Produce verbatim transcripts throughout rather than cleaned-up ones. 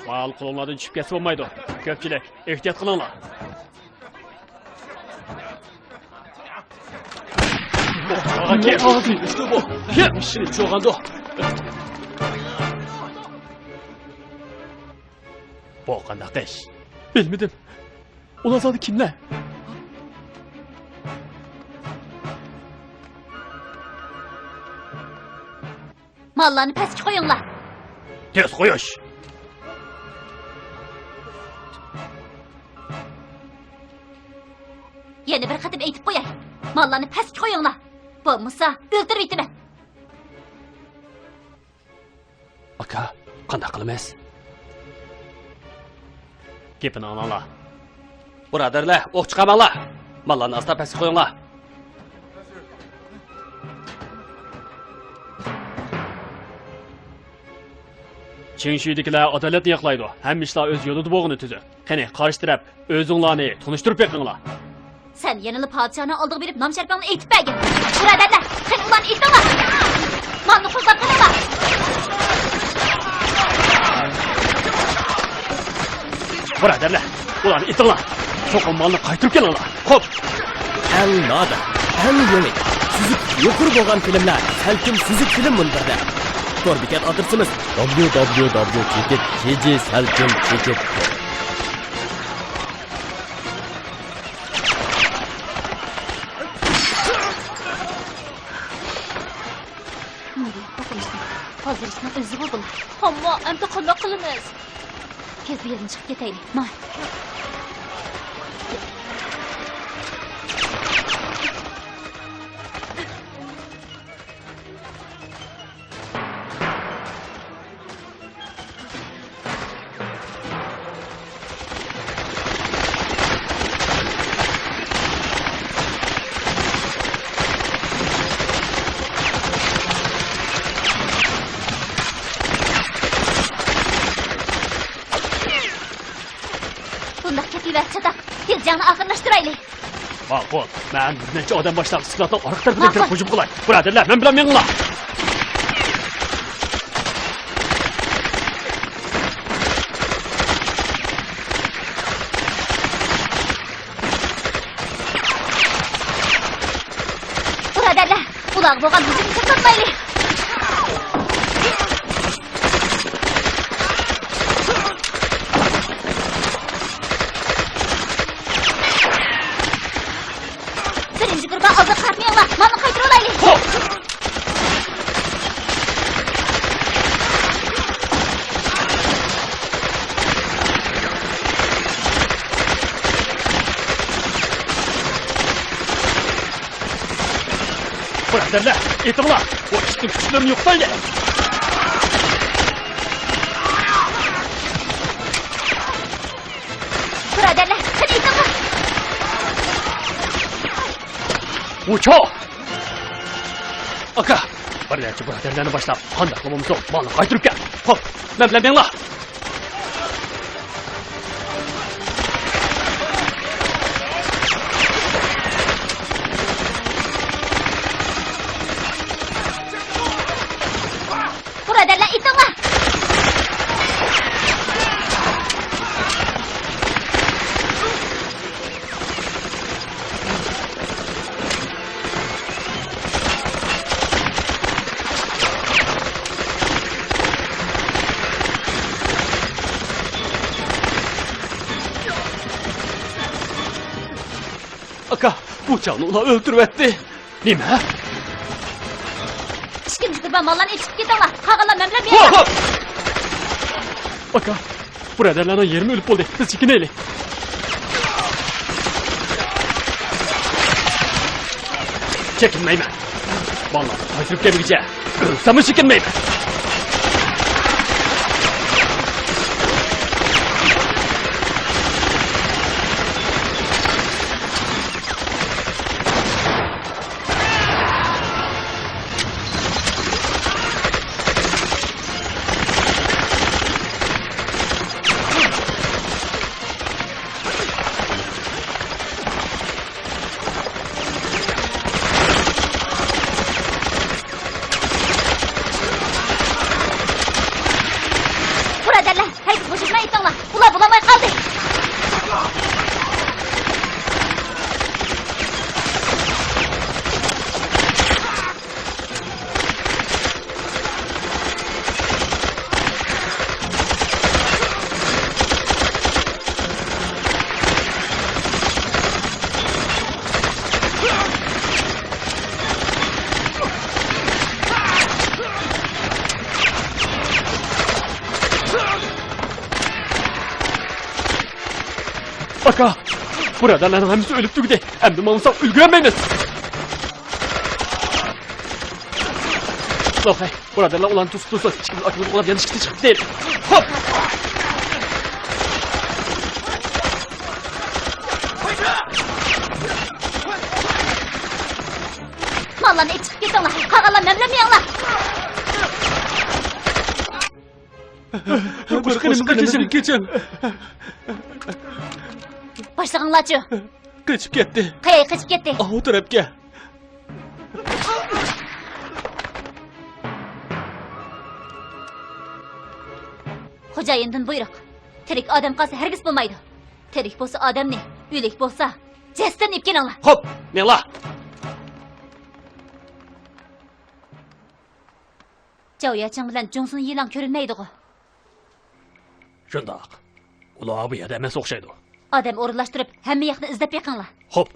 مال قولۇڭلاردىن چۈشۈپ كەتسە بولمايدۇ. كۆپچىلىك، ئېھتىيات قىلىڭلار. بۇ قانداق ئىش؟ بۇ قانداق ئىش؟ بىلمىدىم. ئۇلار زادى كىملەر؟ ماللارنى پەسكە قويۇڭلار. تېز قويۇش. يەنە بىر قېتىم ئېيتىپ قوياي. ماللارنى پەسكە قويۇڭلار. بولمىسا ئۆلتۈرۈۋېتىمەن. ئاكا، قانداق قىلىمىز؟ گېپىنى ئاڭلاڭلار. بۇرادەرلەر، ئوق چىقارماڭلار. ماللارنى ئاستا پەسكە قويۇڭلار. چىڭشىدىكىلەر ئادالەتنى ياقلايدۇ. ھەممە ئىشلار ئۆز يولىدا بولغىنى تۈزۈك. قېنى، قارشى تەرەپ، ئۆزۈڭلارنى تونۇشتۇرۇپ بېقىڭلار. سەن يەنىلا پادىشاھنىڭ ئالدىغا بېرىپ نام شەرىپىڭنى ئېيتىپ بەرگىن. بۇرادەرلەر، قېنى ئۇلارنى ئېتىڭلار. مالنى قوغداپ قېلىڭلار. بۇرادەرلەر، ئۇلارنى ئېتىڭلار. چوقۇم مالنى قايتۇرۇپ كېلىڭلار. خوپ. ئەڭ نادىر، ئەڭ يېڭى، سۈزۈكلۈكى يۇقىرى بولغان فىلىملەر سەلكىن سۈزۈك فىلىم مۇنبىرىدە. تور بېكەت ئادرېسىمىز: دابليۇ دابليۇ دابليۇ چېكىت كېجى سەلكىن چېكىت كوم. نۇرى، توختىمىسۇن. ھازىر ئىشنىڭ ئۆزى بولدىلا. ئەمما ئەمدى قانداق قىلىمىز؟ تېز بۇ يەردىن چىقىپ كېتەيلى. ماڭ. بۇنداق كېتىۋەر، چاتاق. تېز جەڭنى ئاخىرلاشتۇرايلى. ماقۇل. مەن بىر نەچچە ئادەم باشلاپ سىكلاتنىڭ ئارقا تەرىپىدىن كىرىپ ھۇجۇم قىلاي. بۇرادەرلەر، مەن بىلەن مېڭىڭلار. بۇرادەرلەر، ئۇلارغا بولغان ھۇجۇمنى توختاتمايلى. بىرىنچى گۇرۇپپا ئالدىغا قارىتىپ مېڭىڭلار، مالنى قايتۇرۇۋالايلى. بۇرادەرلەر، ئېتىڭلار! بۇ ئىتنىڭ كۈچلىرىنى يوقىتايلى! بۇرادەرلەر، قېنى ئېتىڭلار! ۋۇچو! ئاكا، بىر نەچچە بۇرادەرلەرنى باشلاپ، قانداقلا بولمىسۇن، مالنى قايتۇرۇپ كەل. خوپ، مەن بىلەن مېڭىڭلار. بۇرادەرلەر، ئېتىڭلار! ئاكا، بۇ چاغنى ئۇلار ئۆلتۈرۈۋەتتى. نېمە؟ ئىككىنچى گۇرۇپپا ماللارنى ئېلىپ چىقىپ كېتىڭلار. قالغانلار مەن بىلەن بىر يەردە. ئاكا، بۇرادەرلەرنىڭ يېرىمى ئۆلۈپ بولدى. بىز چېكىنەيلى. چېكىنمەيمەن. بالىلارنى قايتۇرۇپ كەلگۈچە ئۆلسەممۇ چېكىنمەيمەن. ئاكا! بۇرادەرلەرنىڭ ھەممىسى ئۆلۈپ تۈگىدى. ئەمدى ماڭمىساق ئۈلگۈرەلمەيمىز. لوخەي، بۇرادەرلەر ئۇلارنى توسۇپ تۇرسۇن. ئىككىمىز ئاكىمىزنى قوغلاپ يەنە ئىشىكتىن چىقىپ كېتەيلى. ھوپ! ماللارنى ئېلىپ چىقىپ كېتىڭلار. قالغانلار مەن بىلەن مېڭىڭلار. قوشقىنىمىزغا كەچۈرۈم، كەچۈرۈم. باشلىقىڭلارچۇ؟ قېچىپ كەتتى. قەيەرگە قېچىپ كەتتى؟ ئاۋۇ تەرەپكە. خوجايىندىن بۇيرۇق. تىرىك ئادەم قالسا ھەرگىز بولمايدۇ. تىرىك بولسا ئادەمنى، ئۆلۈك بولسا جەسىتىنى ئېلىپ كېلىڭلار. خوپ، مېڭىڭلار. جاۋياچىڭ بىلەن جۇڭسۇن يىلان كۆرۈنمەيدىغۇ؟ شۇنداق. ئۇلار بۇ يەردە ئەمەس ئوخشايدۇ. ئادەم ئورۇنلاشتۇرۇپ، ھەممە ياقنى ئىزدەپ بېقىڭلار. خوپ،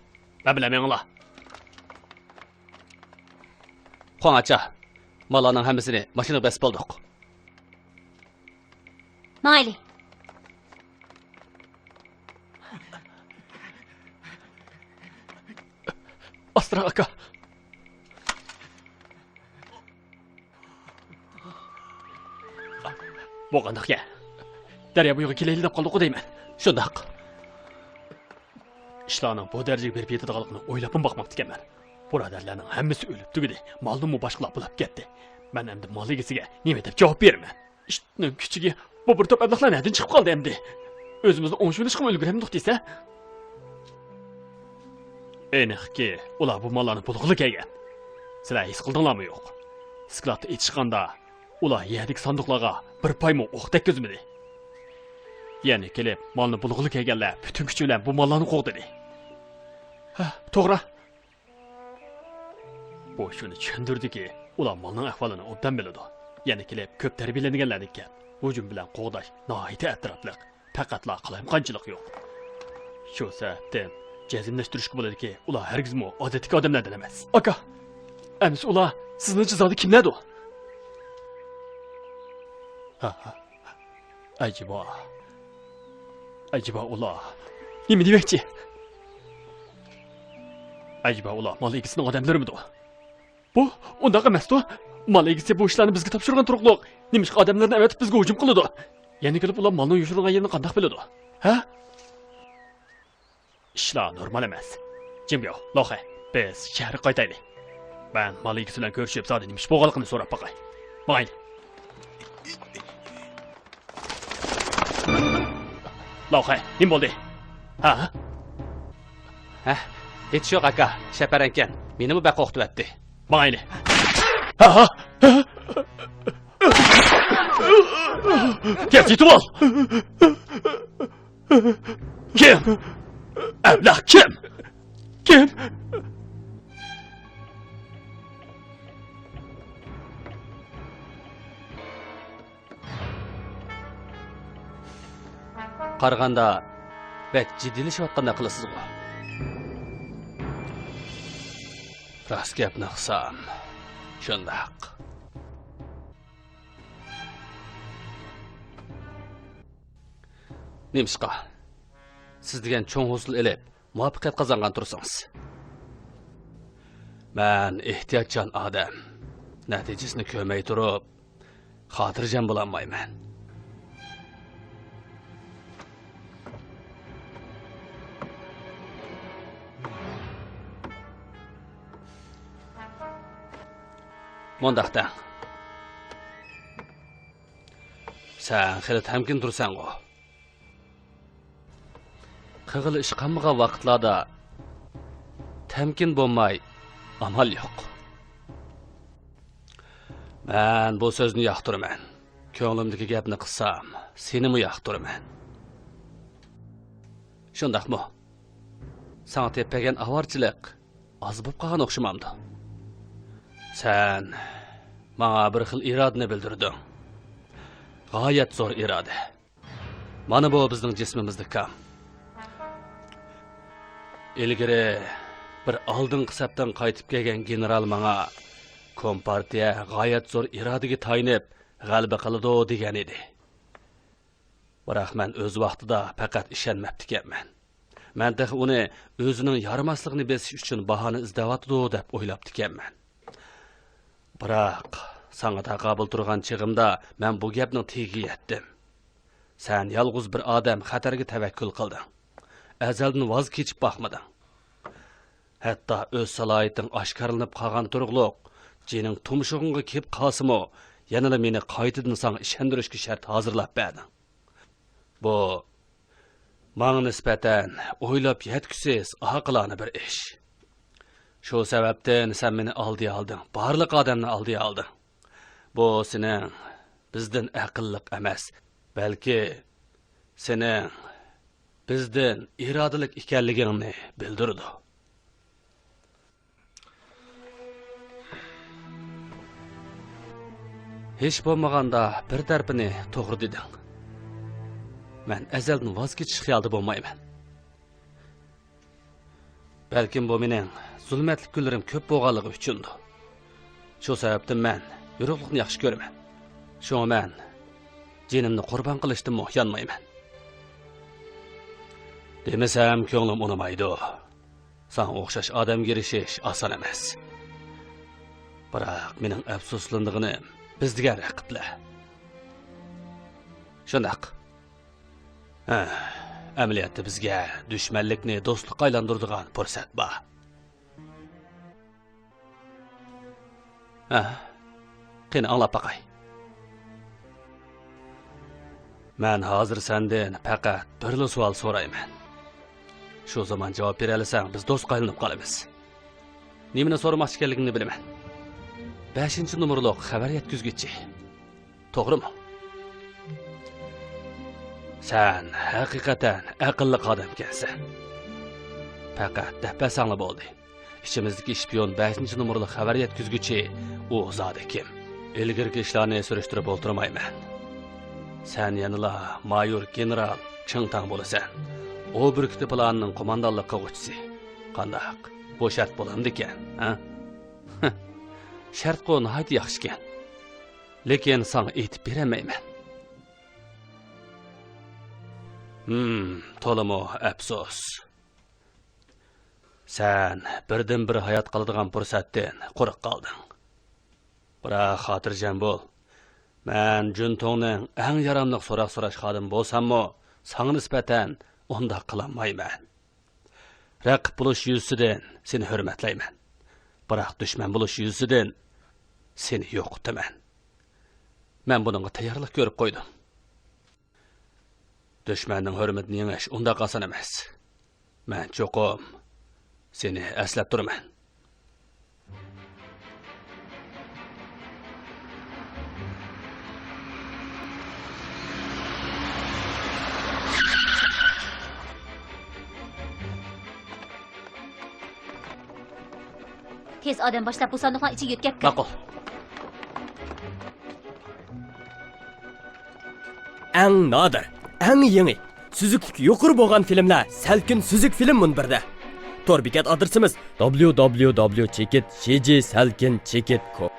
مەن بىلەن مېڭىڭلار. خۇاڭ ئاچا، ماللارنىڭ ھەممىسىنى ماشىنىغا بېسىپ بولدۇق. ماڭايلى. ئاستىراق، ئاكا. بۇ قانداق گەپ؟ دەريا بويىغا كېلەيلى دەپ قالدۇققۇ دەيمەن. شۇنداق. ئىشلارنىڭ بۇ دەرىجىگە بېرىپ يېتىدىغانلىقىنى ئويلاپمۇ باقماپتىكەنمەن. بۇرادەرلەرنىڭ ھەممىسى ئۆلۈپ تۈگىدى. مالنىمۇ باشقىلار بۇلاپ كەتتى. مەن ئەمدى مال ئىگىسىگە نېمە دەپ جاۋاب بېرىمەن؟ ئىتنىڭ كۈچىگە بۇ بىر توپ ئەبلەخلەر نەدىن چىقىپ قالدى ئەمدى؟ ئۆزىمىزنى ئوڭشىۋېلىشقىمۇ ئۈلگۈرەمدۇق دېسە؟ ئېنىقكى، ئۇلار بۇ ماللارنى بۇلغىلى كەلگەن. سىلەر ھېس قىلدىڭلارمۇ يوق؟ سكلاتتا ئېتىشقاندا، ئۇلار يەردىكى ساندۇقلارغا بىر پايمۇ ئوق تەگكۈزمىدى. يەنە كېلىپ، مالنى بۇلغىلى كەلگەنلەر پۈتۈن كۈچى بىلەن بۇ ماللارنى قوغدىدى. ھە، توغرا. بۇ شۇنى چۈشەندۈردىكى، ئۇلار مالنىڭ ئەھۋالىنى ئوبدان بىلىدۇ. يەنە كېلىپ، كۆپ تەربىيەلەنگەنلەردىكەن. ھۇجۇم بىلەن قوغداش ناھايىتى ئەتراپلىق. پەقەتلا قالايمىقانچىلىق يوق. شۇ سەۋەبتىن جەزملەشتۈرۈشكە بولىدۇكى، ئۇلار ھەرگىزمۇ ئادەتتىكى ئادەملەردىن ئەمەس. ئاكا، ئەمىسە ئۇلار سىزنىڭچە زادى كىملەردۇ؟ ھا، ھا. ئەجەبا. ئەجەبا ئۇلار نېمە دېمەكچى؟ ئەجەبا ئۇلار مال ئىگىسىنىڭ ئادەملىرىمىدۇ؟ بۇ ئۇنداق ئەمەستۇ. مال ئىگىسى بۇ ئىشلارنى بىزگە تاپشۇرغان تۇرۇقلۇق. نېمىشقا ئادەملىرىنى ئەۋەتىپ بىزگە ھۇجۇم قىلىدۇ؟ يەنە كېلىپ ئۇلار مالنىڭ يوشۇرۇنغان يېرىنى قانداق بىلىدۇ؟ ھە؟ ئىشلار نورمال ئەمەس. جىمبيو، لوخەي، بىز شەھەرگە قايتايلى. مەن مال ئىگىسى بىلەن كۆرۈشۈپ، زادى نېمە ئىش بولغانلىقىنى سوراپ باقاي. ماڭايلى. لوخەي، نېمە بولدى؟ ھە؟ ھە؟ ھېچ يوق، ئاكا. شەپەرەڭكەن. مېنىمۇ بەك قورقۇتۇۋەتتى. ماڭايلى. ھە؟ كەت، يېتىۋال! كىم؟ ئەبلەخ كىم؟ كىم؟ قارىغاندا بەك جىددىيلىشىۋاتقاندەك قىلىسىزغۇ؟ راست گەپنى قىلسام، شۇنداق. نېمىشقا؟ سىز دېگەن چوڭ ھوسۇل ئېلىپ، مۇۋەپپەقىيەت قازانغان تۇرسىڭىز. مەن ئېھتىياتچان ئادەم. نەتىجىسىنى كۆرمەي تۇرۇپ، خاتىرجەم بولالمايمەن. مۇنداق دەڭ. سەن خېلى تەمكىن تۇرسەنغۇ؟ قىلغىلى ئىش قالمىغان ۋاقىتلاردا تەمكىن بولماي ئامال يوق. مەن بۇ سۆزنى ياقتۇرىمەن. كۆڭلۈمدىكى گەپنى قىلسام، سېنىمۇ ياقتۇرىمەن. شۇنداقمۇ؟ ساڭا تېپىپ بەرگەن ئاۋارىچىلىق ئاز بولۇپ قالغان ئوخشىمامدۇ؟ سەن ماڭا بىر خىل ئىرادىنى بىلدۈردۈڭ. غايەت زور ئىرادە. مانا بۇ بىزنىڭ جىسمىمىزدىكى كام. ئىلگىرى بىر ئالدىنقى سەپتىن قايتىپ كەلگەن گېنېرال ماڭا، كومپارتىيە غايەت زور ئىرادىگە تايىنىپ غەلىبە قىلىدۇ دېگەن ئىدى. بىراق مەن ئۆز ۋاقتىدا پەقەت ئىشەنمەپتىكەنمەن. مەن تېخى ئۇنى ئۆزىنىڭ يارىماسلىقىنى بېسىش ئۈچۈن باھانە ئىزدەۋاتىدۇ دەپ ئويلاپتىكەنمەن. بىراق، ساڭا تاقابىل تۇرغان چېغىمدا مەن بۇ گەپنىڭ تېگىگە يەتتىم. سەن يالغۇز بىر ئادەم خەتەرگە تەۋەككۈل قىلدىڭ. ئەزەلدىن ۋاز كېچىپ باقمىدىڭ. ھەتتا ئۆز سالاھىيىتىڭ ئاشكارىلىنىپ قالغان تۇرۇقلۇق، جېنىڭ تۇمشۇقۇڭغا كېلىپ قالسىمۇ، يەنىلا مېنى قايتىدىن ساڭا ئىشەندۈرۈشكە شەرت ھازىرلاپ بەردىڭ. بۇ ماڭا نىسبەتەن ئويلاپ يەتكۈسىز ئاقىلانە بىر ئىش. شۇ سەۋەبتىن سەن مېنى ئالدىيالدىڭ، بارلىق ئادەمنى ئالدىيالدىڭ. بۇ سېنىڭ بىزدىن ئەقىللىق ئەمەس، بەلكى سېنىڭ بىزدىن ئىرادىلىك ئىكەنلىكىڭنى بىلدۈرىدۇ. ھېچ بولمىغاندا بىر تەرىپىنى توغرا دېدىڭ. مەن ئەزەلدىن ۋاز كېچىش خىيالىدا بولمايمەن. بەلكىم بۇ مېنىڭ زۇلمەتلىك كۈنلىرىم كۆپ بولغانلىقى ئۈچۈندۇ. شۇ سەۋەبتىن مەن يورۇقلۇقنى ياخشى كۆرىمەن. شۇڭا مەن جېنىمنى قۇربان قىلىشتىنمۇ يانمايمەن. دېمىسەم كۆڭلۈم ئۇنىمايدۇ. ساڭا ئوخشاش ئادەمگە ئېرىشىش ئاسان ئەمەس. بىراق مېنىڭ ئەپسۇسلىنىدىغىنىم بىز دېگەن رەقىبلەر. شۇنداق. ھە، ئەمەلىيەتتە بىزگە دۈشمەنلىكنى دوستلۇققا ئايلاندۇرىدىغان پۇرسەت بار. ھە، قېنى ئاڭلاپ باقاي. مەن ھازىر سەندىن پەقەت بىرلا سوئال سورايمەن. شۇ زامان جاۋاب بېرەلىسەڭ، بىز دوستقا ئايلىنىپ قالىمىز. نېمىنى سورىماقچى ئىكەنلىكىڭنى بىلىمەن. بەشىنچى نومۇرلۇق خەۋەر يەتكۈزگۈچى. توغرىمۇ؟ سەن ھەقىقەتەن ئەقىللىق ئادەمكەنسەن. پەقەت دەپ بەرسەڭلا بولدى. ئىچىمىزدىكى شپىيون بەشىنچى نومۇرلۇق خەۋەر يەتكۈزگۈچى ئۇ زادى كىم؟ ئىلگىرىكى ئىشلارنى سۈرۈشتۈرۈپ ئولتۇرمايمەن. سەن يەنىلا مايور گېنېرال چىڭ تاڭ بولىسەن. ئو بۈركۈتى پىلانىنىڭ قوماندانلىق قىلغۇچىسى. قانداق؟ بۇ شەرت بولامدىكەن، ھە؟ شەرتقۇ ناھايىتى ياخشىكەن. لېكىن ساڭا ئېيتىپ بېرەلمەيمەن. ھىم، تولىمۇ ئەپسۇس. سەن بىردىنبىر ھايات قالىدىغان پۇرسەتتىن قۇرۇق قالدىڭ. بىراق خاتىرجەم بول، مەن جۈنتۇڭنىڭ ئەڭ ياراملىق سوراق سوراش خادىمى بولساممۇ، ساڭا نىسبەتەن ئۇنداق قىلالمايمەن. رەقىب بولۇش يۈزىسىدىن سېنى ھۆرمەتلەيمەن. بىراق دۈشمەن بولۇش يۈزىسىدىن سېنى يوقىتىمەن. مەن بۇنىڭغا تەييارلىق كۆرۈپ قويدۇم. دۈشمەننىڭ ھۆرمىتىنى يېڭىش ئۇنداق ئاسان ئەمەس. مەن چوقۇم سېنى ئەسلەپ تۇرىمەن. تېز ئادەم باشلاپ بۇ ساندۇقنىڭ ئىچىگە يۆتكەپ كىر. ماقۇل. ئەڭ نادىر، ئەڭ يېڭى، سۈزۈكلۈكى يۇقىرى بولغان فىلىملەر سەلكىن سۈزۈك فىلىم مۇنبىرىدە. تور بېكەت ئادرېسىمىز: دابليۇ دابليۇ دابليۇ چېكىت شى جى سەلكىن چېكىت كوم.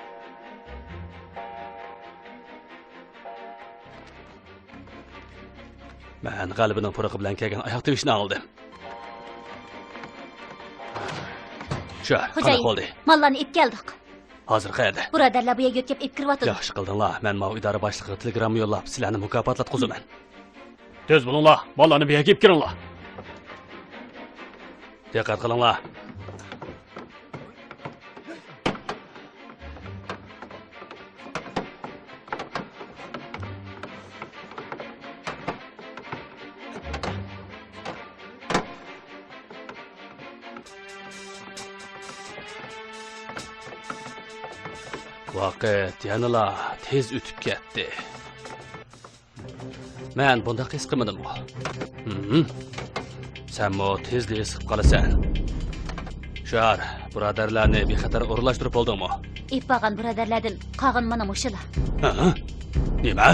مەن غەلىبىنىڭ پۇرىقى بىلەن كەلگەن ئاياغ تىۋىشنى ئاڭلىدىم. شۇ، قانداق بولدى؟ ماللارنى ئېلىپ كەلدۇق. ھازىر قەيەردە؟ بۇرادەرلەر بۇ يەرگە يۆتكەپ ئېلىپ كىرىۋاتىدۇ. ياخشى قىلدىڭلار، مەن ماۋۇ ئىدارە باشلىقىغا تېلېگرامما يوللاپ، سىلەرنى مۇكاپاتلاتقۇزىمەن. تېز بولۇڭلار، ماللارنى بۇ يەرگە ئېلىپ كىرىڭلار. دىققەت قىلىڭلار. ۋاقىت يەنىلا تېز ئۆتۈپ كەتتى. مەن بۇنداق ھېس قىلمىدىمغۇ؟ ھىم. سەنمۇ تېزلا ھېس قىلىپ قالىسەن. شۇئار، بۇرادەرلەرنى بىخەتەر ئورۇنلاشتۇرۇپ بولدۇڭمۇ؟ ئېلىپ بارغان بۇرادەرلەردىن قالغان مانا مۇشۇلا. ھە؟ نېمە؟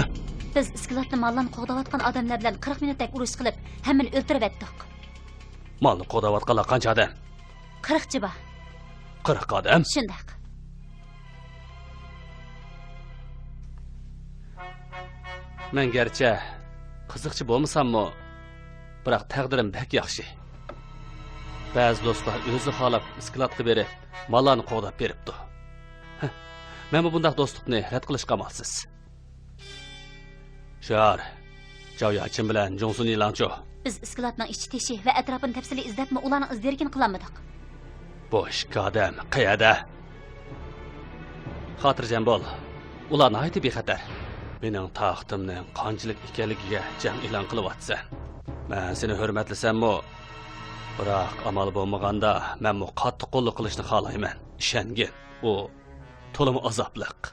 بىز ئىسكىلاتتا ماللارنى قوغداۋاتقان ئادەملەر بىلەن قىرىق مىنۇتتەك ئۇرۇش قىلىپ، ھەممىنى ئۆلتۈرۈۋەتتۇق. مالنى قوغداۋاتقانلار قانچە ئادەم؟ قىرىق چىبا. قىرىق ئادەم؟ شۇنداق. مەن گەرچە قىزىقچى بولمىساممۇ، بىراق تەقدىرىم بەك ياخشى. بەزى دوستلار ئۆزى خالاپ ئىسكىلاتقا بېرىپ، ماللارنى قوغداپ بېرىپتۇ. ھە، مەنمۇ بۇنداق دوستلۇقنى رەت قىلىشقا ئامالسىز. شۇئار، جاۋياچىن بىلەن جۇڭسۇن يىلاڭچۇ؟ بىز ئىسكىلاتنىڭ ئىچى تېشى ۋە ئەتراپىنى تەپسىلىي ئىزدەپمۇ ئۇلارنىڭ ئىز دېرىكىنى قىلالمىدۇق. بۇ ئىككى ئادەم قەيەردە؟ خاتىرجەم بول، ئۇلار ناھايىتى بىخەتەر. مېنىڭ تاقىتىمنىڭ قانچىلىك ئىكەنلىكىگە جەڭ ئېلان قىلىۋاتىسەن. مەن سېنى ھۆرمەتلىسەممۇ، بىراق ئامال بولمىغاندا مەنمۇ قاتتىق قوللۇق قىلىشنى خالايمەن. ئىشەنگىن، ئۇ تولىمۇ ئازابلىق.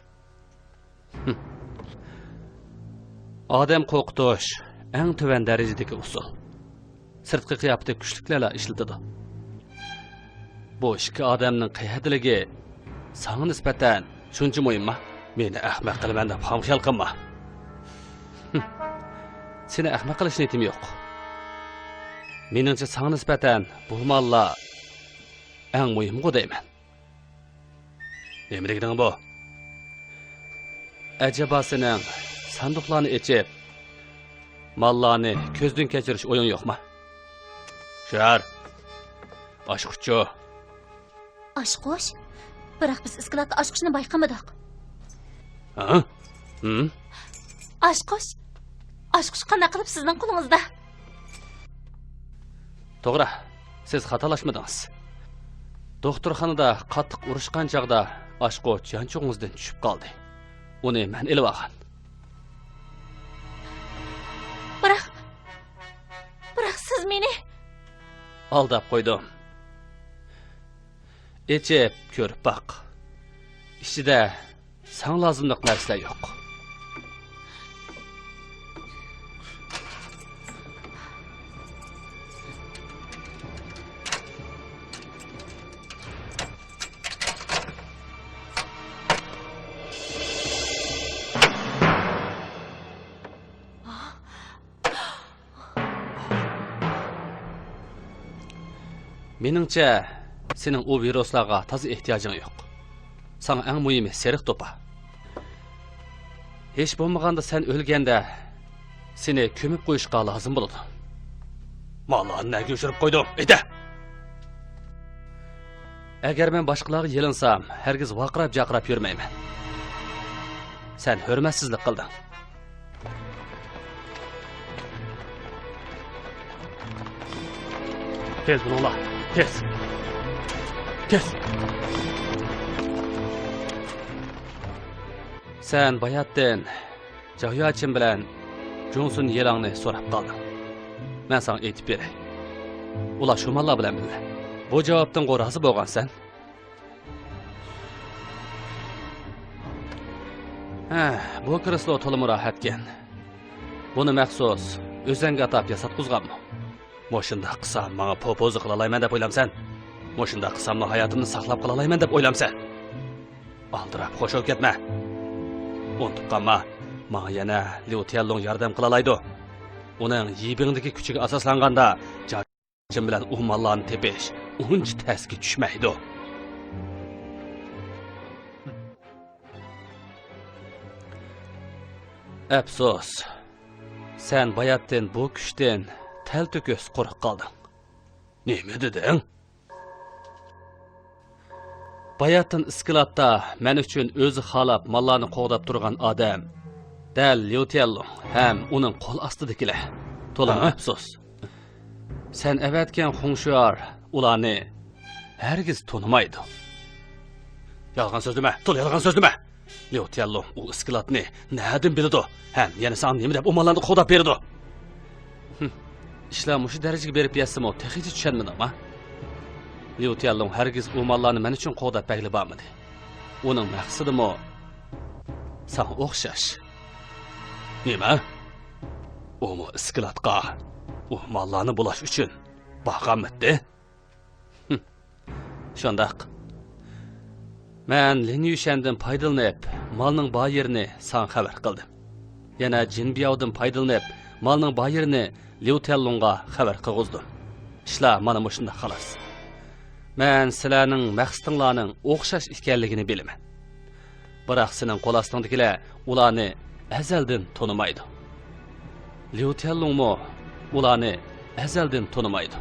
ھىم. ئادەم قورقۇتۇش ئەڭ تۆۋەن دەرىجىدىكى ئۇسۇل. سىرتقى قىياپىتى كۈچلۈكلەرلا ئىشلىتىدۇ. بۇ ئىككى ئادەمنىڭ قەيەردىلىكى ساڭا نىسبەتەن شۇنچە مۇھىمما؟ مېنى ئەخمەق قىلىمەن دەپ خام خىيال قىلما. ھىم. سېنى ئەخمەق قىلىش نىيىتىم يوق. مېنىڭچە ساڭا نىسبەتەن بۇ ماللار ئەڭ مۇھىمغۇ دەيمەن. نېمە دېگىنىڭ بۇ؟ ئەجەبا سېنىڭ ساندۇقلارنى ئېچىپ، ماللارنى كۆزدىن كەچۈرۈش ئويۇڭ يوقما؟ شۇئار، ئاچقۇچچۇ؟ ئاچقۇچ؟ بىراق بىز ئىسكىلاتتا ئاچقۇچنى بايقىمىدۇق. ھە؟ ھىم؟ ئاچقۇچ؟ ئاچقۇچ قانداق قىلىپ سىزنىڭ قولىڭىزدا؟ توغرا، سىز خاتالاشمىدىڭىز. دوختۇرخانىدا قاتتىق ئۇرۇشقان چاغدا ئاچقۇچ يانچۇقىڭىزدىن چۈشۈپ قالدى. ئۇنى مەن ئېلىۋالغان. بىراق، بىراق سىز مېنى ئالداپ قويدۇم. ئېچىپ كۆرۈپ باق. ئىچىدە ساڭا لازىملىق نەرسىلەر يوق. مېنىڭچە، سېنىڭ ئۇ ۋىرۇسلارغا تازا ئېھتىياجىڭ يوق. ساڭا ئەڭ مۇھىمى سېرىق توپا. ھېچ بولمىغاندا سەن ئۆلگەندە سېنى كۆمۈپ قويۇشقا لازىم بولىدۇ. ماللارنى نەگە ئۆچۈرۈپ قويدۇڭ؟ ئېيتە! ئەگەر مەن باشقىلارغا يېلىنسام، ھەرگىز ۋارقىراپ-جارقىراپ يۈرمەيمەن. سەن ھۆرمەتسىزلىك قىلدىڭ. تېز بولۇڭلار، تېز! تېز! سەن باياتتىن جاۋياچىن بىلەن جۇڭسۇن يىلاڭنى سوراپ قالدىڭ. مەن ساڭا ئېيتىپ بېرەي. ئۇلار شۇ ماللار بىلەن بىللە. بۇ جاۋابتىنغۇ رازى بولغانسەن؟ ھە، بۇ كرېسلو تولىمۇ راھەتكەن. بۇنى مەخسۇس ئۆزەڭگە ئاتاپ ياساتقۇزغانمۇ؟ مۇشۇنداق قىلسام ماڭا پوپوزا قىلالايمەن دەپ ئويلامسەن؟ مۇشۇنداق قىلساملا ھاياتىمنى ساقلاپ قالالايمەن دەپ ئويلامسەن؟ ئالدىراپ خوش بولۇپ كەتمە. ئۇنتۇپ قالما، ماڭا يەنە ليۇ تيەنلۇڭ ياردەم قىلالايدۇ. ئۇنىڭ يىبىڭدىكى كۈچىگە ئاساسلانغاندا، جاچىن بىلەن ئۇ ماللارنى تېپىش ئۇنچە تەسكە چۈشمەيدۇ. ئەپسۇس، سەن باياتتىن بۇ كۈچتىن تەلتۆكۈس قۇرۇق قالدىڭ. نېمە دېدىڭ؟ باياتتىن ئىسكىلاتتا مەن ئۈچۈن ئۆزى خالاپ ماللارنى قوغداپ تۇرغان ئادەم دەل ليۇ تيەنلۇڭ ھەم ئۇنىڭ قول ئاستىدىكىلەر. تولىمۇ ھە؟ ئەپسۇس. سەن ئەۋەتكەن خۇڭشۇئار ئۇلارنى ھەرگىز تونۇمايدۇ. يالغان سۆزلىمە، تولا يالغان سۆزلىمە! ليۇ تيەنلۇڭ ئۇ ئىسكىلاتنى نەدىن بىلىدۇ؟ ھەم يەنە ساڭا نېمە دەپ ئۇ ماللارنى قوغداپ بېرىدۇ؟ ھىم، ئىشلار مۇشۇ دەرىجىگە بېرىپ يەتسىمۇ تېخىچە چۈشەنمىدىڭما؟ ليۇ تيەنلۇڭ ھەرگىز ئۇ ماللارنى مەن ئۈچۈن قوغداپ بەرگىلى بارمىدى. ئۇنىڭ مەقسىتىمۇ ساڭا ئوخشاش. نېمە؟ ئۇمۇ ئىسكىلاتقا ئۇ ماللارنى بۇلاش ئۈچۈن بارغانمىدى؟ ھىم. شۇنداق. مەن لىن يۈشەندىن پايدىلىنىپ، مالنىڭ بار يېرىنى ساڭا خەۋەر قىلدىم. يەنە جىن بياۋدىن پايدىلىنىپ، مالنىڭ بار يېرىنى ليۇ تيەنلۇڭغا خەۋەر قىلغۇزدۇم. ئىشلار مانا مۇشۇنداق خالاس. مەن سىلەرنىڭ مەقسىتىڭلارنىڭ ئوخشاش ئىكەنلىكىنى بىلىمەن. بىراق سېنىڭ قول ئاستىڭدىكىلەر ئۇلارنى ئەزەلدىن تونۇمايدۇ. ليۇ تيەنلۇڭمۇ ئۇلارنى ئەزەلدىن تونۇمايدۇ.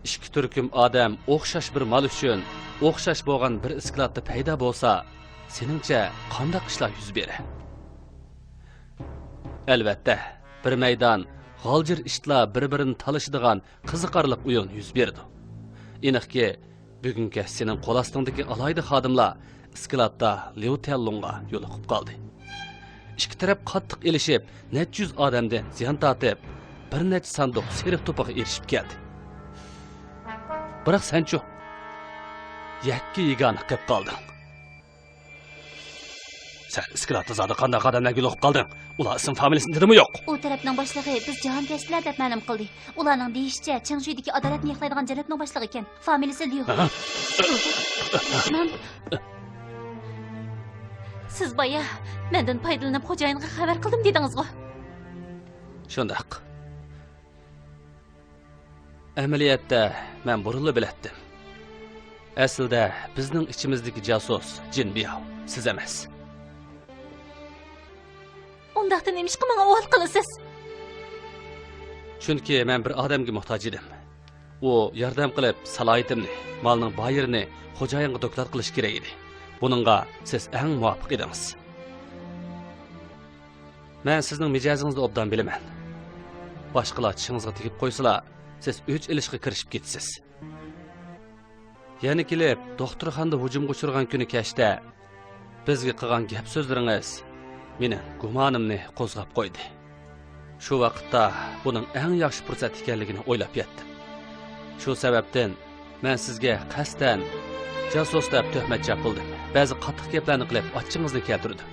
ئىككى تۈركۈم ئادەم ئوخشاش بىر مال ئۈچۈن ئوخشاش بولغان بىر ئىسكىلاتتا پەيدا بولسا، سېنىڭچە قانداق ئىشلار يۈز بېرە؟ ئەلۋەتتە، بىر مەيدان غالجىر ئىتلار بىر-بىرىنى تالىشىدىغان قىزىقارلىق ئويۇن يۈز بېرىدۇ. ئېنىقكى، بۈگۈن كەچ سېنىڭ قول ئاستىڭدىكى ئالاھىدە خادىملار ئىسكىلاتتا ليۇ تيەنلۇڭغا يولۇقۇپ قالدى. ئىككى تەرەپ قاتتىق ئېلىشىپ، نەچچە يۈز ئادەمدىن زىيان تارتىپ، بىر نەچچە ساندۇق سېرىق توپىغا ئېرىشىپ كەلدى. بىراق سەنچۇ؟ يەككە يېگانە قېلىپ قالدىڭ. سەن ئىسكىلاتتا زادى قانداق ئادەملەرگە يولۇقۇپ قالدىڭ؟ ئۇلار ئىسىم فامىلىسىنى دېدىمۇ يوق؟ ئۇ تەرەپنىڭ باشلىقى بىز جاھانكەشلەر دەپ مەلۇم قىلدى. ئۇلارنىڭ دېيىشىچە، چېڭشۈيدىكى ئادالەتنى ياقلايدىغان جەللەتنىڭ باشلىقى ئىكەن. فامىلىسى ليۇ. ھە؟ مەن، سىز بايا مەندىن پايدىلىنىپ خوجايىنغا خەۋەر قىلدىم دېدىڭىزغۇ؟ شۇنداق. ئەمەلىيەتتە مەن بۇرۇنلا بىلەتتىم. ئەسلىدە بىزنىڭ ئىچىمىزدىكى جاسۇس جىن بىياۋ، سىز ئەمەس. ئۇنداقتا نېمىشقا ماڭا ئۇۋال قىلىسىز؟ چۈنكى مەن بىر ئادەمگە موھتاج ئىدىم. ئۇ ياردەم قىلىپ، سالاھىيىتىمنى، مالنىڭ بايىرىنى خوجايىنغا دوكلات قىلىشى كېرەك ئىدى. بۇنىڭغا سىز ئەڭ مۇۋاپىق ئىدىڭىز. مەن سىزنىڭ مىجەزىڭىزنى ئوبدان بىلىمەن. باشقىلار چىشىڭىزغا تېگىپ قويسىلا، سىز ئۆچ ئېلىشقا كىرىشىپ كېتىسىز. يەنە كېلىپ، دوختۇرخانىدا ھۇجۇمغا ئۇچرىغان كۈنى كەچتە بىزگە قىلغان گەپ-سۆزلىرىڭىز مېنىڭ گۇمانىمنى قوزغاپ قويدى. شۇ ۋاقىتتا بۇنىڭ ئەڭ ياخشى پۇرسەت ئىكەنلىكىنى ئويلاپ يەتتىم. شۇ سەۋەبتىن مەن سىزگە قەستەن جاسۇس دەپ تۆھمەت چاپلىدىم، بەزى قاتتىق گەپلەرنى قىلىپ ئاچچىقىڭىزنى كەلتۈردۈم.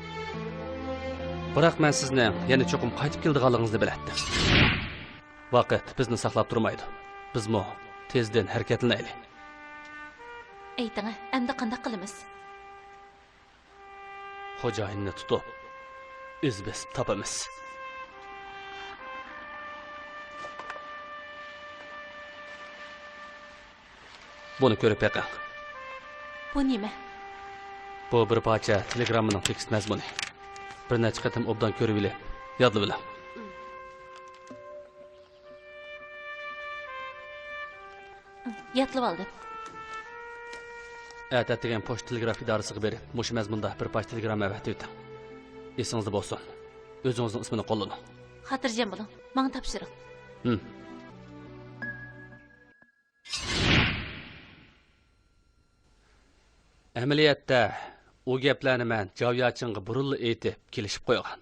بىراق مەن سىزنىڭ يەنە چوقۇم قايتىپ كېلىدىغانلىقىڭىزنى بىلەتتىم. ۋاقىت بىزنى ساقلاپ تۇرمايدۇ. بىزمۇ تېزدىن ھەرىكەتلىنەيلى. ئېيتىڭە، ئەمدى قانداق قىلىمىز؟ خوجايىننى تۇتۇپ، ئىز بېسىپ تاپىمىز. بۇنى كۆرۈپ بېقىڭ. بۇ نېمە؟ بۇ بىر پارچە تېلېگراممىنىڭ تېكىست مەزمۇنى. بىر نەچچە قېتىم ئوبدان كۆرۈۋېلىپ، يادلىۋېلىڭ. يادلىۋالدىم. ئەتە ئەتىگەن پوچتا تېلېگراف ئىدارىسىغا بېرىپ، مۇشۇ مەزمۇندا بىر پارچە تېلېگرامما ئەۋەتىۋېتىڭ. ئېسىڭىزدە بولسۇن، ئۆزىڭىزنىڭ ئىسمىنى قوللىنىڭ. خاتىرجەم بولۇڭ، ماڭا تاپشۇرۇڭ. ھىم. ئەمەلىيەتتە، ئۇ گەپلەرنى مەن جاۋياچىڭغا بۇرۇنلا ئېيتىپ، كېلىشىپ قويغان.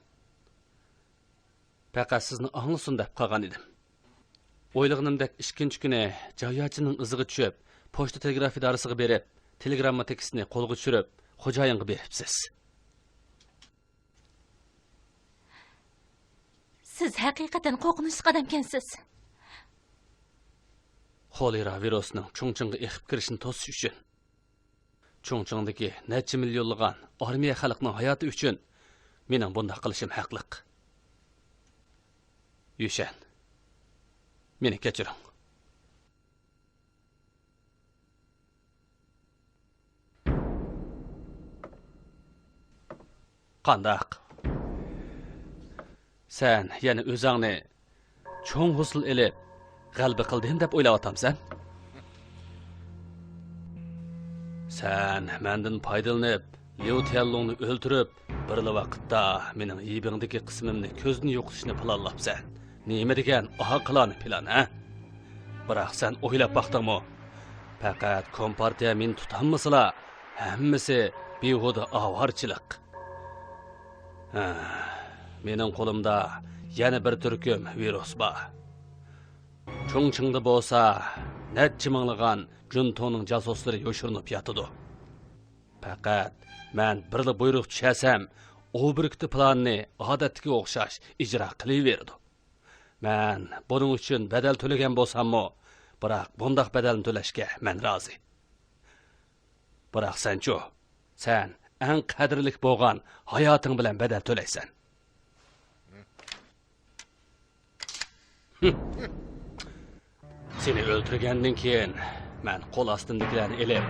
پەقەت سىزنى ئاڭلىسۇن دەپ قالغان ئىدىم. ئويلىغىنىمدەك ئىككىنچى كۈنى جاۋياچىنىڭ ئىزىغا چۈشۈپ، پوچتا تېلېگراف ئىدارىسىغا بېرىپ، تېلېگرامما تېكىستىنى قولغا چۈشۈرۈپ، خوجايىنغا بېرىپسىز. سىز ھەقىقەتەن قورقۇنچلۇق ئادەمكەنسىز. خولېرا ۋىرۇسىنىڭ چۇڭچىڭغا ئېقىپ كىرىشىنى توسۇش ئۈچۈن، چۇڭچىڭدىكى نەچچە مىليونلىغان ئارمىيە خەلقنىڭ ھاياتى ئۈچۈن مېنىڭ بۇنداق قىلىشىم ھەقلىق. يۈشەن، مېنى كەچۈرۈڭ. قانداق؟ سەن يەنە ئۆزۈڭنى چوڭ ھوسۇل ئېلىپ، غەلىبە قىلدىم دەپ ئويلاۋاتامسەن؟ سەن مەندىن پايدىلىنىپ، ليۇ تيەنلۇڭنى ئۆلتۈرۈپ، بىرلا ۋاقىتتا مېنىڭ يىبىڭدىكى قىسمىمنى كۆزدىن يوقىتىشنى پىلانلاپسەن. نېمە دېگەن ئاقىلانە پىلان، ھە؟ بىراق سەن ئويلاپ باقتىڭمۇ؟ پەقەت كومپارتىيە مېنى تۇتالمىسىلا، ھەممىسى بىھۇدە ئاۋارىچىلىق. ھە، مېنىڭ قولۇمدا يەنە بىر تۈركۈم ۋىرۇس بار. چۇڭچىڭدا بولسا نەچچە مىڭلىغان جۇنتۇڭنىڭ جاسۇسلىرى يوشۇرۇنۇپ ياتىدۇ. پەقەت مەن بىرلا بۇيرۇق چۈشەرسەم، ئوۋ بۈركۈتى پىلانىنى ئادەتتىكىگە ئوخشاش ئىجرا قىلىۋېرىدۇ. مەن بۇنىڭ ئۈچۈن بەدەل تۆلىگەن بولساممۇ، بىراق بۇنداق بەدەلنى تۆلەشكە مەن رازى. بىراق سەنچۇ؟ سەن ئەڭ قەدىرلىك بولغان ھاياتىڭ بىلەن بەدەل تۆلەيسەن. سېنى ئۆلتۈرگەندىن كېيىن، مەن قول ئاستىمدىكىلەرنى ئېلىپ،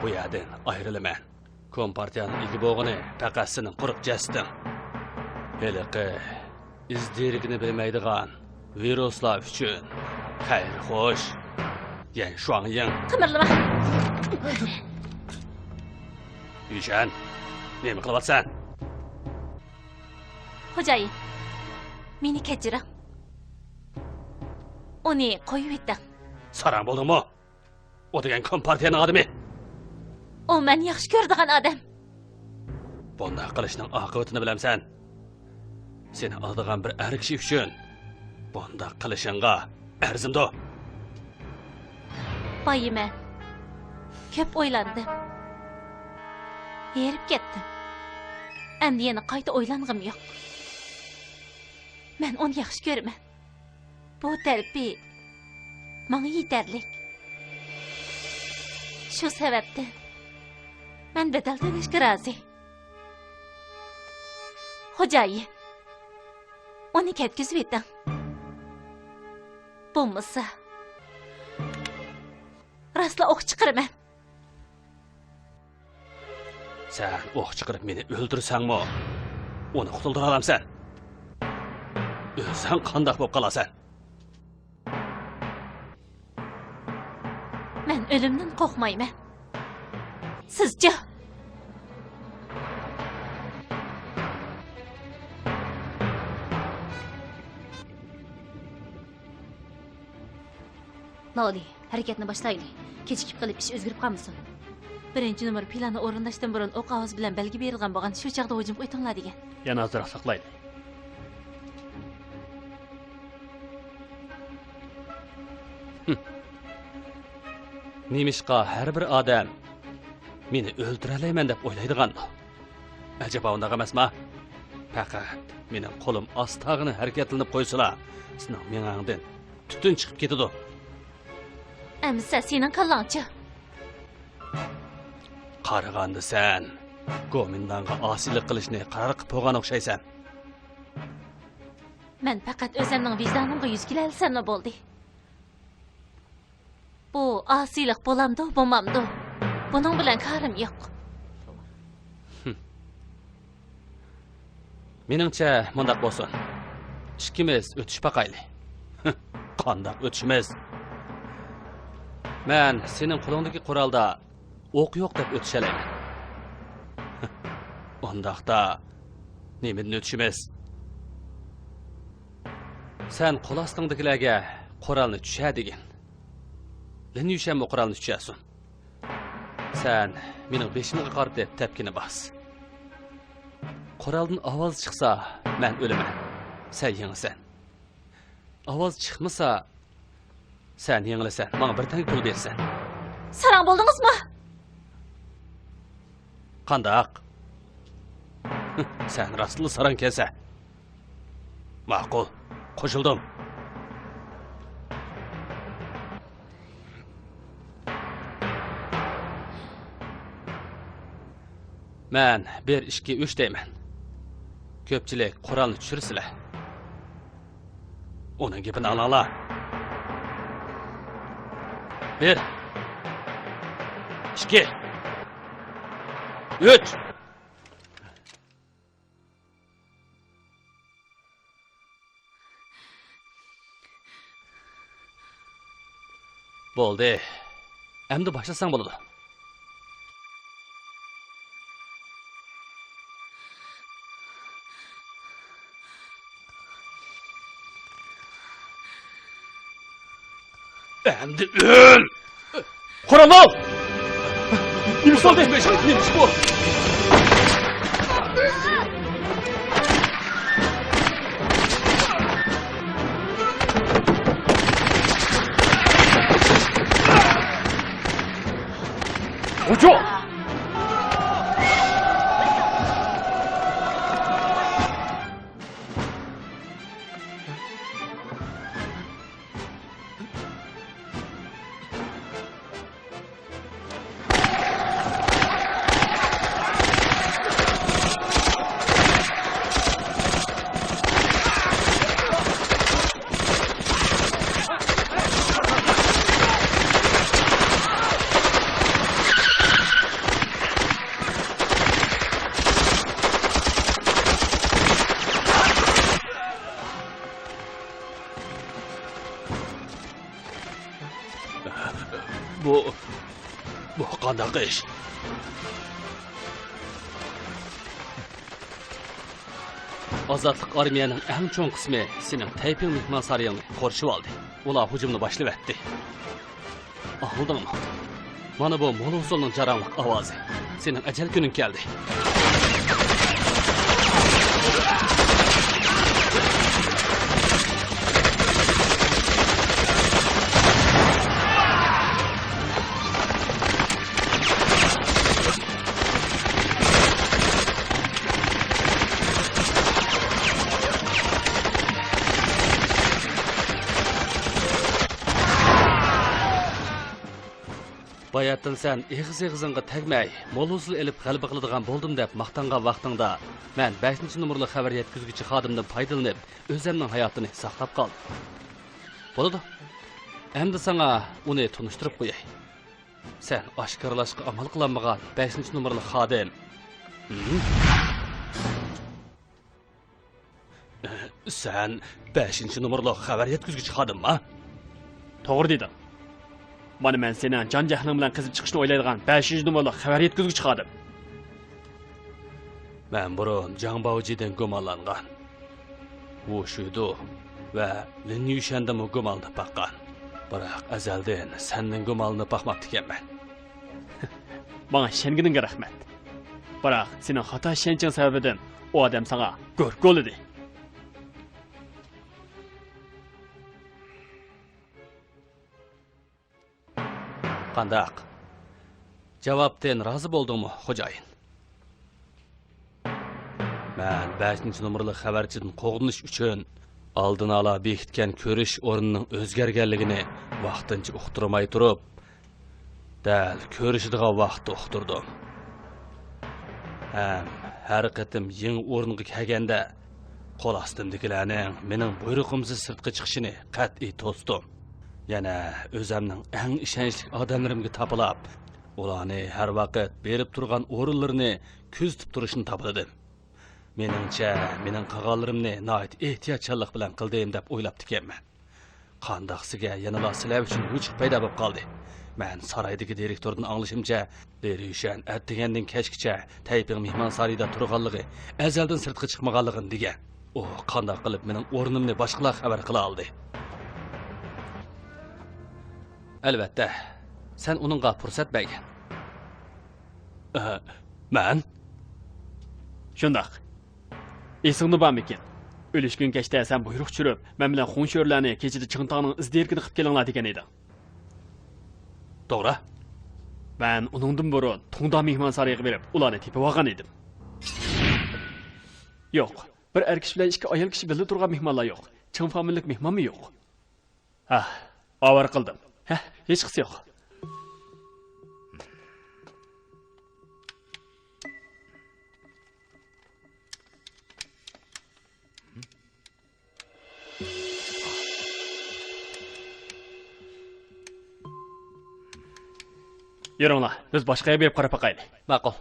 بۇ يەردىن ئايرىلىمەن. كومپارتىيەنىڭ ئىگە بولغىنى پەقەت سېنىڭ قۇرۇق جەسىتىڭ. ھېلىقى ئىز دېرىكىنى بىلمەيدىغان ۋىرۇسلار ئۈچۈن خەير خوش. يەن شۇاڭيىڭ. قىمىرلىما. يۈشەن، نېمە قىلىۋاتىسەن؟ خوجايىن، مېنى كەچۈرۈڭ. ئۇنى قويۇۋېتىڭ. ساراڭ بولدۇڭمۇ؟ ئۇ دېگەن كومپارتىيەنىڭ ئادىمى. ئۇ مەن ياخشى كۆرىدىغان ئادەم. بۇنداق قىلىشنىڭ ئاقىۋىتىنى بىلەمسەن؟ سېنى ئالىدىغان بىر ئەر كىشى ئۈچۈن بۇنداق قىلىشىڭغا ئەرزىمدۇ؟ بايىمەن. كۆپ ئويلاندىم. ھېرىپ كەتتىم. ئەمدى يەنە قايتا ئويلانغۇم يوق. مەن ئۇنى ياخشى كۆرىمەن. بۇ تەرىپى ماڭا يېتەرلىك. شۇ سەۋەبتىن مەن بەدەل تۆلەشكە رازى. خوجايىن، ئۇنى كەتكۈزۈۋېتىڭ. بولمىسا، راستلا ئوق چىقىرىمەن. سەن ئوق چىقىرىپ مېنى ئۆلتۈرسەڭمۇ، ئۇنى قۇتۇلدۇرالامسەن؟ ئۆلسەڭ قانداق بولۇپ قالارسەن؟ مەن ئۆلۈمدىن قورقمايمەن. سىزچۇ؟ لاۋلى، ھەرىكەتنى باشلايلى. كېچىكىپ قېلىپ ئىش ئۆزگىرىپ قالمىسۇن. بىرىنچى نومۇر پىلاننى ئورۇنداشتىن بۇرۇن ئوق ئاۋازى بىلەن بەلگە بېرىلگەن بولغان، شۇ چاغدا ھۇجۇمغا ئۆتۈڭلار دېگەن. يەنە ئازراق ساقلايلى. ھىم. نېمىشقا ھەر بىر ئادەم مېنى ئۆلتۈرەلەيمەن دەپ ئويلايدىغاندۇ؟ ئەجەبا ئۇنداق ئەمەسما؟ پەقەت مېنىڭ قولۇم ئاستاغىنا ھەرىكەتلىنىپ قويسىلا، سېنىڭ مېڭەڭدىن تۈتۈن چىقىپ كېتىدۇ. ئەمىسە سېنىڭ كاللاڭچۇ؟ قارىغاندا سەن گومىنداڭغا ئاسىيلىق قىلىشنى قارار قىلىپ بولغان ئوخشايسەن. مەن پەقەت ئۆزۈمنىڭ ۋىجدانىمغا يۈز كېلەلىسەملا بولدى. بۇ ئاسىيلىق بولامدۇ، بولمامدۇ، بۇنىڭ بىلەن كارىم يوق. ھىم. مېنىڭچە مۇنداق بولسۇن. ئىككىمىز ئۆتۈشۈپ باقايلى. قانداق ئۆتۈشىمىز؟ مەن سېنىڭ قولۇڭدىكى قورالدا ئوق يوق دەپ ئۆتۈشەلەيمەن. ئۇنداقتا نېمىدىن ئۆتۈشىمىز؟ سەن قول ئاستىڭدىكىلەرگە قورالنى چۈشە دېگىن. لىن يۈشەنمۇ قورالنى چۈشەسۇن. سەن مېنىڭ بېشىمغا قارىتىپ تەپكىنى باس. قورالدىن ئاۋاز چىقسا، مەن ئۆلىمەن. سەن يېڭىسەن. ئاۋاز چىقمىسا، سەن يېڭىلىسەن. ماڭا بىر تەڭگە پۇل بېرىسەن. ساراڭ بولدىڭىزمۇ؟ قانداق؟ سەن راستلا ساراڭكەنسەن. ماقۇل، قوشۇلدۇم. مەن بىر، ئىككى، ئۈچ دەيمەن. كۆپچىلىك قورالنى چۈشۈرسىلە. ئۇنىڭ گېپىنى ئاڭلاڭلار. بىر، ئىككى، ئۈچ. بولدى. ئەمدى باشلىساڭ بولىدۇ. ئەمدى ئۆل! قورال ئال! نېمە ئىش بولدى؟ نېمە ئىش بۇ؟ ھۇجۇم! قانداق ئىش؟ ئازادلىق ئارمىيەنىڭ ئەڭ چوڭ قىسمى سېنىڭ تەيپىڭ مېھمانسارىيىڭنى قورشىۋالدى. ئۇلار ھۇجۇمنى باشلىۋەتتى. ئاڭلىدىڭمۇ؟ مانا بۇ مول ھوسۇلنىڭ جاراڭلىق ئاۋازى. سېنىڭ ئەجەل كۈنۈڭ كەلدى. باياتىن سەن ئېغىز-ئېغىزىڭغا تەگمەي، مول ھوسۇل ئېلىپ غەلىبە قىلىدىغان بولدۇم دەپ ماختانغان ۋاقتىڭدا، مەن بەشىنچى نومۇرلۇق خەۋەر يەتكۈزگۈچى خادىمدىن پايدىلىنىپ، ئۆزەمنىڭ ھاياتىنى ساقلاپ قالدىم. بولىدۇ. ئەمدى ساڭا ئۇنى تونۇشتۇرۇپ قوياي. سەن ئاشكارىلاشقا ئامال قىلالمىغان بەشىنچى نومۇرلۇق خادىم. ھىم؟ سەن بەشىنچى نومۇرلۇق خەۋەر يەتكۈزگۈچى خادىمما؟ توغرا دېدىڭ. مانا مەن سېنىڭ جان جەھلىڭ بىلەن قېزىپ چىقىشنى ئويلايدىغان بەشىنچى نومۇرلۇق خەۋەر يەتكۈزگۈچى خادىم. مەن بۇرۇن جاڭ باۋجىدىن گۇمانلانغان. ۋۇ شۈدۇ ۋە لىن يۈشەندىنمۇ گۇمانلىنىپ باققان. بىراق ئەزەلدىن سەندىن گۇمانلىنىپ باقماپتىكەنمەن. ماڭا ئىشەنگىنىڭگە رەھمەت. بىراق سېنىڭ خاتا ئىشەنچىڭ سەۋەبىدىن ئۇ ئادەم ساڭا گۆركولىدى. قانداق؟ جاۋابتىن رازى بولدۇڭمۇ، خوجايىن؟ مەن بەشىنچى نومۇرلۇق خەۋەرچىدىن قوغدىنىش ئۈچۈن ئالدىن ئالا بېكىتكەن كۆرۈش ئورنىنىڭ ئۆزگەرگەنلىكىنى ۋاقتىنچە ئۇقتۇرماي تۇرۇپ، دەل كۆرۈشىدىغان ۋاقىتتا ئۇقتۇردۇم. ھەم ھەر قېتىم يېڭى ئورۇنغا كەلگەندە، قول ئاستىمدىكىلەرنىڭ مېنىڭ بۇيرۇقۇمسىز سىرتقا چىقىشىنى قەتئىي توستۇم. يەنە ئۆزەمنىڭ ئەڭ ئىشەنچلىك ئادەملىرىمگە تاپىلاپ، ئۇلارنى ھەر ۋاقىت بېرىپ تۇرغان ئورۇنلىرىنى كۆزىتىپ تۇرۇشنى تاپىلىدىم. مېنىڭچە، مېنىڭ قىلغانلىرىمنى ناھايىتى ئېھتىياتچانلىق بىلەن قىلدىم دەپ ئويلاپتىكەنمەن. قانداق دېسە يەنىلا سىلەر ئۈچۈن يوچۇق پەيدا بولۇپ قالدى. مەن سارايدىكى دىرېكتوردىن ئاڭلىشىمچە، لى رۈيشەن ئەتىگەندىن كەچكىچە تەيپىڭ مېھمانسارىيىدا تۇرغانلىقى، ئەزەلدىن سىرتقا چىقمىغانلىقىنى دېگەن. ئۇ قانداق قىلىپ مېنىڭ ئورنۇمنى باشقىلار خەۋەر قىلالىدى؟ ئەلۋەتتە، سەن ئۇنىڭغا پۇرسەت بەرگەن. ئە، مەن؟ شۇنداق. ئېسىڭدە بارمىكىن؟ ئۆلۈشكۈن كەچتە سەن بۇيرۇق چۈشۈرۈپ، مەن بىلەن خۇڭ شۆرلەرنى كېچىدە چىڭتاڭنىڭ ئىز دېرىكىنى قىپ كېلىڭلار دېگەن ئىدىڭ. توغرا. مەن ئۇنىڭدىن بۇرۇن تۇڭدا مېھمانسارىيىغا بېرىپ، ئۇلارنى تېپىۋالغان ئىدىم. يوق، بىر ئەر كىشى بىلەن ئىككى ئايال كىشى بىللە تۇرغان مېھمانلار يوق. چىڭ فامىلىلىك مېھمانمۇ يوق. ھە، ئاۋارە قىلدىم. ھە، ھېچقىسى يوق. يۈرۈڭلار، بىز باشقا يەرگە بېرىپ قاراپ باقايلى. ماقۇل.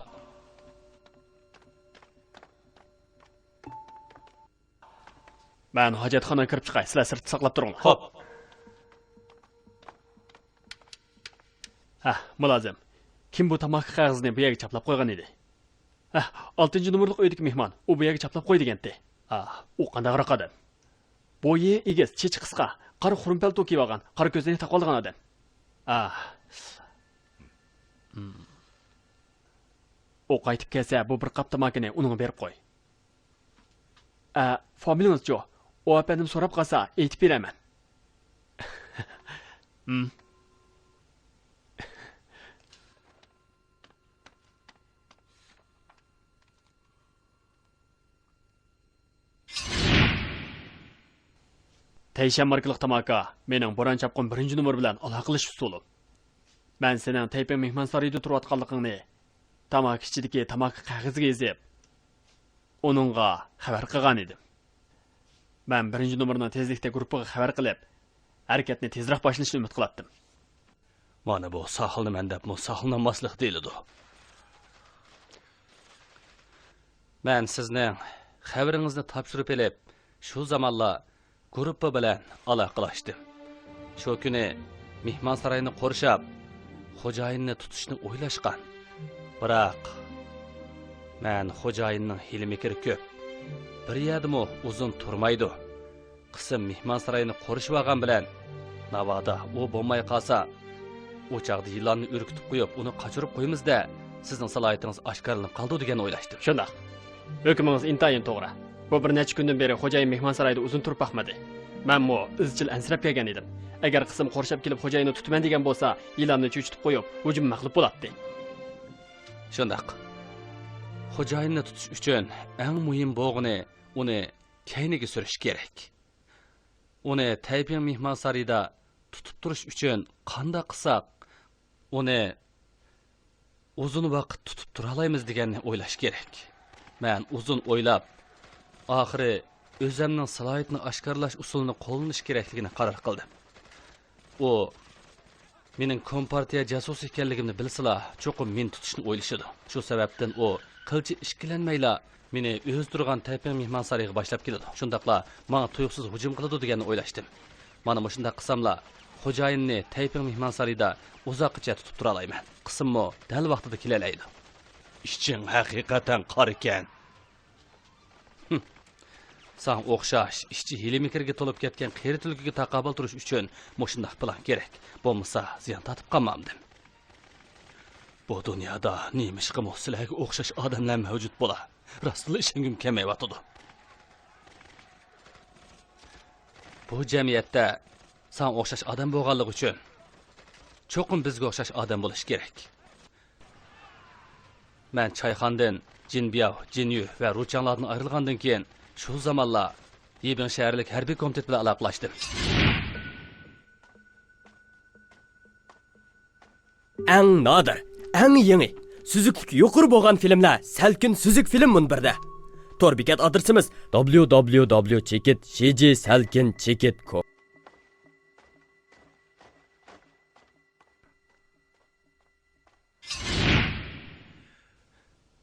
مەن ھاجەتخانىغا كىرىپ چىقاي، سىلەر سىرتتا ساقلاپ تۇرۇڭلار. خوپ. ھە، مۇلازىم. كىم بۇ تاماكا قەغىزىنى بۇ يەرگە چاپلاپ قويغان ئىدى؟ ھە، ئالتىنچى نومۇرلۇق ئۆيدىكى مېھمان. ئۇ بۇ يەرگە چاپلاپ قوي دېگەنتى. ئا، ئۇ قانداقراق ئادەم؟ بويى ئېگىز، چېچى قىسقا، قارا خۇرۇم پەلتو كىيىۋالغان، قارا كۆزنەك تاقىۋالغان ئادەم. ئا. ھىم. ئۇ قايتىپ كەلسە، بۇ بىر قاپ تاماكىنى ئۇنىڭغا بېرىپ قوي. ئە، فامىلىڭىزچۇ؟ ئۇ ئەپەندىم سوراپ قالسا، ئېيتىپ بېرەرمەن. ھىم. تەيشەن ماركىلىق تاماكا مېنىڭ بوران چاپقۇن بىرىنچى نومۇر بىلەن ئالاقىلىشىش ئۇسۇلۇم. مەن سېنىڭ تەيپىڭ مېھمانسارىيىدا تۇرۇۋاتقانلىقىڭنى تاماكا ئىچىدىكى تاماكا قەغىزىگە يېزىپ، ئۇنىڭغا خەۋەر قىلغان ئىدىم. مەن بىرىنچى نومۇرنىڭ تېزلىكتە گۇرۇپپىغا خەۋەر قىلىپ، ھەرىكەتنى تېزرەك باشلىشىنى ئۈمىد قىلاتتىم. مانا بۇ ساقلىنىمەن دەپمۇ ساقلىنالماسلىق دېيىلىدۇ. مەن سىزنىڭ خەۋىرىڭىزنى تاپشۇرۇپ ئېلىپ، شۇ زامانلا گۇرۇپپا بىلەن ئالاقىلاشتىم. شۇ كۈنى مېھمانساراينى قورشاپ، خوجايىننى تۇتۇشنى ئويلاشقان. بىراق، مەن خوجايىننىڭ ھىيلە-مىكرى كۆپ. بىر يەردىمۇ ئۇزۇن تۇرمايدۇ. قىسىم مېھمانساراينى قورشىۋالغان بىلەن، ناۋادا ئۇ بولماي قالسا، ئۇ چاغدا يىلاننى ئۈركۈتۈپ قويۇپ، ئۇنى قاچۇرۇپ قويىمىز-دە، سىزنىڭ سالاھىيىتىڭىز ئاشكارىلىنىپ قالىدۇ دېگەننى ئويلاشتىم. شۇنداق. ھۆكمىڭىز ئىنتايىن توغرا. بۇ بىر نەچچە كۈندىن بېرى خوجايىن مېھمانسارايدا ئۇزۇن تۇرۇپ باقمىدى. مەنمۇ ئىزچىل ئەنسىرەپ كەلگەن ئىدىم. ئەگەر قىسىم قورشاپ كېلىپ خوجايىننى تۇتىمەن دېگەن بولسا، يىلاننى چۆچۈتۈپ قويۇپ، ھۇجۇم مەغلۇپ بولاتتى. شۇنداق. خوجايىننى تۇتۇش ئۈچۈن ئەڭ مۇھىم بولغىنى ئۇنى كەينىگە سۈرۈش كېرەك. ئۇنى تەيپىڭ مېھمانسارىيىدا تۇتۇپ تۇرۇش ئۈچۈن قانداق قىلساق، ئۇنى ئۇزۇن ۋاقىت تۇتۇپ تۇرالايمىز دېگەننى ئويلاش كېرەك. مەن ئۇزۇن ئويلاپ، ئاخىرى ئۆزەمنىڭ سالاھىيىتىنى ئاشكارىلاش ئۇسۇلىنى قوللىنىش كېرەكلىكىنى قارار قىلدىم. ئۇ مېنىڭ كومپارتىيە جاسۇسى ئىكەنلىكىمنى بىلسىلا، چوقۇم مېنى تۇتۇشنى ئويلىشىدۇ. شۇ سەۋەبتىن ئۇ قىلچە ئىككىلەنمەيلا مېنى ئۆزى تۇرغان تەيپىڭ مېھمانسارىيىغا باشلاپ كېلىدۇ. شۇنداقلا ماڭا تۇيۇقسىز ھۇجۇم قىلىدۇ دېگەننى ئويلاشتىم. مانا مۇشۇنداق قىلساملا، خوجايىننى تەيپىڭ مېھمانسارىيىدا ئۇزاققىچە تۇتۇپ تۇرالايمەن. قىسىممۇ دەل ۋاقتىدا كېلەلەيدۇ. ئىچىڭ ھەقىقەتەن قارىكەن. ھىم. ساڭا ئوخشاش ئىچى ھىيلە-مىكىرگە تولۇپ كەتكەن قېرى تۈلكىگە تاقابىل تۇرۇش ئۈچۈن مۇشۇنداق پىلان كېرەك. بولمىسا زىيان تارتىپ قالمامدىم. بۇ دۇنيادا نېمىشقىمۇ سىلەرگە ئوخشاش ئادەملەر مەۋجۇت بولا؟ راستلا ئىشەنگۈم كەلمەيۋاتىدۇ. بۇ جەمئىيەتتە ساڭا ئوخشاش ئادەم بولغانلىقى ئۈچۈن، چوقۇم بىزگە ئوخشاش ئادەم بولۇشى كېرەك. مەن چايخانىدىن جىنبياۋ، جىنيۈ ۋە رۇچاڭلاردىن ئايرىلغاندىن كېيىن، شۇ زامانلا يىبىڭ شەھەرلىك ھەربىي كومىتېت بىلەن ئالاقىلەشتىم. ئەڭ نادىر، ئەڭ يېڭى، سۈزۈكلۈكى يۇقىرى بولغان فىلىملەر سەلكىن سۈزۈك فىلىم مۇنبىرىدە. تور بېكەت ئادرېسىمىز: دابليۇ دابليۇ دابليۇ چېكىت شى جى سەلكىن چېكىت كوم.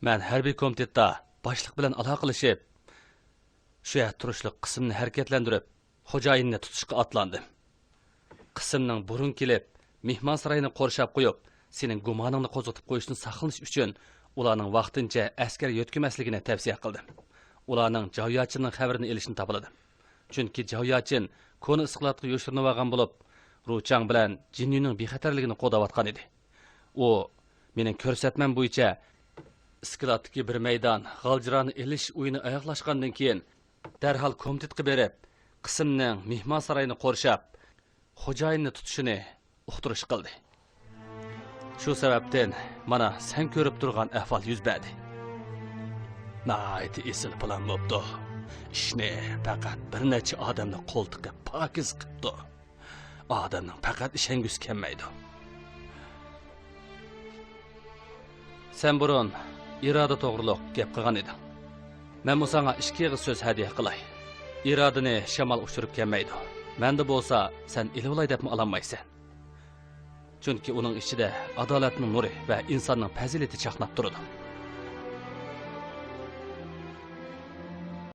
مەن ھەربىي كومىتېتتا باشلىق بىلەن ئالاقىلىشىپ، شۇ يەردە تۇرۇشلۇق قىسىمنى ھەرىكەتلەندۈرۈپ، خوجايىننى تۇتۇشقا ئاتلاندىم. قىسىمنىڭ بۇرۇن كېلىپ، مېھمانساراينى قورشاپ قويۇپ، سېنىڭ گۇمانىڭنى قوزغىتىپ قويۇشتىن ساقلىنىش ئۈچۈن، ئۇلارنىڭ ۋاقتىنچە ئەسكەر يۆتكىمەسلىكىنى تەۋسىيە قىلدىم. ئۇلارنىڭ جاۋياچىننىڭ خەۋىرىنى ئېلىشنى تاپىلىدىم. چۈنكى جاۋياچىن كونا ئىسكىلاتقا يوشۇرۇنۇۋالغان بولۇپ، رۇچاڭ بىلەن جىنيۈنىڭ بىخەتەرلىكىنى قوغداۋاتقان ئىدى. ئۇ مېنىڭ كۆرسەتمەم بويىچە ئىسكىلاتتىكى بىر مەيدان غالجىرانى ئېلىش ئويۇنى ئاياغلاشقاندىن كېيىن، دەرھال كومىتېتقا بېرىپ، قىسىمنىڭ مېھمانساراينى قورشاپ، خوجايىننى تۇتۇشىنى ئۇقتۇرۇش قىلدى. شۇ سەۋەبتىن مانا سەن كۆرۈپ تۇرغان ئەھۋال يۈز بەردى. ناھايىتى ئېسىل پىلان بوپتۇ. ئىشنى پەقەت بىر نەچچە ئادەمنى قول تىقىپ پاكىز قىپتۇ. ئادەمنىڭ پەقەت ئىشەنگۈسى كەلمەيدۇ. سەن بۇرۇن ئىرادە توغرۇلۇق گەپ قىلغان ئىدىڭ. مەنمۇ ساڭا ئىككى ئېغىز سۆز ھەدىيە قىلاي. ئىرادىنى شامال ئۇچۇرۇپ كەلمەيدۇ. مەندە بولسا سەن ئېلىۋالاي دەپمۇ ئالالمايسەن. چۈنكى ئۇنىڭ ئىچىدە ئادالەتنىڭ نۇرى ۋە ئىنساننىڭ پەزىلىتى چاقناپ تۇرىدۇ.